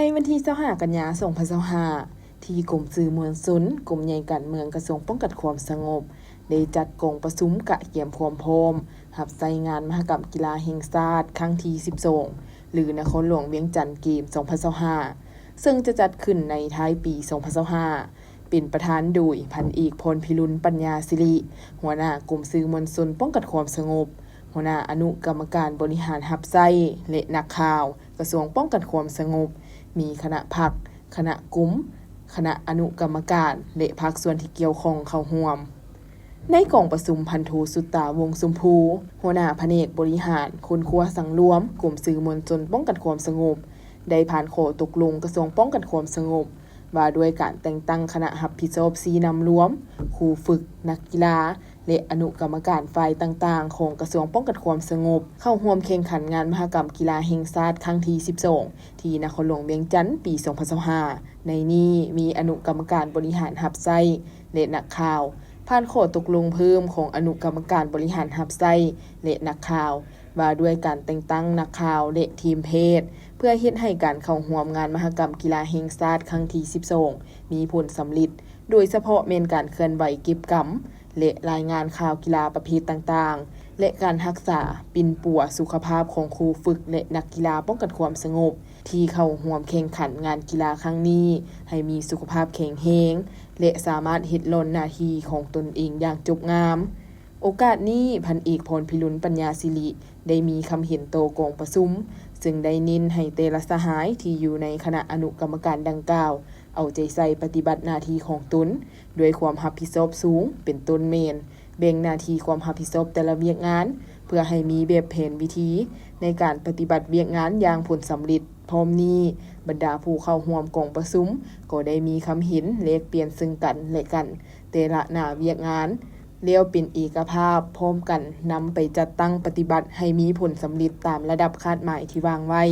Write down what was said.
ໃນວັນທີຊາວຫ້າ ກັນຍາ ສອງພັນຊາວຫ້າ ທີ່ກົມສື່ມວນຊົນ ກົມໃຫຍ່ການເມືອງ ກະຊວງປ້ອງກັນຄວາມສະຫງົບ ໄດ້ຈັດກອງປະຊຸມກະກຽມຄວາມພ້ອມ ຮັບໃຊ້ງານມະຫະກຳກິລາແຫ່ງຊາດຄັ້ງທີສິບສອງ ຫຼື ນະຄອນຫຼວງວຽງຈັນເກມ ສອງພັນຊາວຫ້າ ເຊິ່ງຈະຈັດຂຶ້ນໃນທ້າຍປີ ສອງພັນຊາວຫ້າ ເປັນປະທານໂດຍ ພັນເອກ ພອນພິລຸນ ປັນຍາສິລິ ຫົວໜ້າກົມສື່ມວນຊົນປ້ອງກັນຄວາມສະຫງົບ, ຫົວໜ້າອະນຸກຳມະການບໍລິຫານຮັບໃຊ້ ແລະ ນັກຂ່າວ ກະຊວງປ້ອງກັນຄວາມສະຫງົບ, ມີຄະນະພັກ, ຄະນະກົມ, ຄະນະອະນຸກຳມະການ ແລະ ພາກສ່ວນທີ່ກ່ຽວຂ້ອງເຂົ້າຮ່ວມ. ໃນກອງປະຊຸມ ພັນໂທ ສຸດຕາ ວົງຊົມພູ ຫົວໜ້າພະແນກບໍລິຫານ ຄົ້ນຄວ້າສັງລວມ ກົມສື່ມວນຊົນປ້ອງກັນຄວາມສະຫງົບ ໄດ້ຜ່ານຂໍ້ຕົກລົງກະຊວງປ້ອງກັນຄວາມສະຫງົບ ວ່າດ້ວຍການແຕ່ງຕັ້ງຄະນະຮັບຜິດຊອບຊີ້ນຳລວມ, ຄູຝຶກ, ນັກກິລາ ແລະ ອະນຸກຳມະການຝ່າຍຕ່າງໆ ຂອງກະຊວງປ້ອງກັນຄວາມສະຫງົບ ເຂົ້າຮ່ວມແຂ່ງຂັນງານມະຫະກຳກິລາແຫ່ງຊາດຄັ້ງທີສິບສອງ ທີ່ນະຄອນຫຼວງວຽງຈັນ ປີສອງພັນຊາວຫ້າ. ໃນນີ້ມີອະນຸກຳມະການບໍລິຫານຮັບໃຊ້ ແລະ ນັກຂ່າວ. ຜ່ານຂໍ້ຕົກລົງເພີ່ມຂອງອະນຸກຳມະການບໍລິຫານຮັບໃຊ້ ແລະ ນັກຂ່າວ ວ່າດ້ວຍການແຕ່ງຕັ້ງນັກຂ່າວ ແລະ ທີມແພດ ເພື່ອເຮັດໃຫ້ການເຂົ້າຮ່ວມງານມະຫະກຳກິລາແຫ່ງຊາດຄັ້ງທີສິບສອງ ມີຜົນສຳເລັດ, ໂດຍສະເພາະແມ່ນການເຄື່ອນໄຫວເກັບກຳ ແລະ ລາຍງານຂ່າວກິລາປະເພດຕ່າງໆ ແລະ ການຮັກສາປິ່ນປົວສຸຂະພາບຂອງຄູຝຶກ ແລະ ນັກກິລາປ້ອງກັນຄວາມສະຫງົບ ທີ່ເຂົ້າຮ່ວມແຂ່ງຂັນງານກິລາຄັ້ງນີ້ ໃຫ້ມີສຸຂະພາບແຂງແຮງ ແລະ ສາມາດເຮັດຫຼ້ອນໜ້າທີ່ຂອງຕົນເອງຢ່າງຈົບງາມ. ໂອກາດນີ້ ພັນເອກ ພອນພິລຸນ ປັນຍາສິລິ ໄດ້ມີຄຳເຫັນຕໍ່ກອງປະຊຸມ, ເຊິ່ງໄດ້ເນັ້ນໃຫ້ແຕ່ລະສະຫາຍທີ່ຢູ່ໃນຄະນະອະນຸກຳມະການດັ່ງກ່າວ ເອົາໃຈໃສ່ປະຕິບັດໜ້າທີ່ຂອງຕົນດ້ວຍຄວາມຮັບຜິດຊອບສູງ, ເປັນຕົ້ນແມ່ນ ແບ່ງໜ້າທີ່ຄວາມຮັບຜິດຊອບແຕ່ລະວຽກງານ ເພື່ອໃຫ້ມີແບບແຜນວິທີໃນການປະຕິບັດວຽກງານຢ່າງຜົນສຳເລັດ. ພ້ອມນີ້, ບັນດາຜູ້ເຂົ້າຮ່ວມກອງປະຊຸມກໍໄດ້ມີຄຳເຫັນແລກປ່ຽນເຊິ່ງກັນ ແລະ ກັນ ແຕ່ລະໜ້າວຽກງານ ແລ້ວເປັນເອກະພາບພ້ອມກັນນຳໄປຈັດຕັ້ງປະຕິບັດໃຫ້ມີຜົນສຳເລັດຕາມລະດັບຄາດໝາຍທີ່ວາງໄວ້.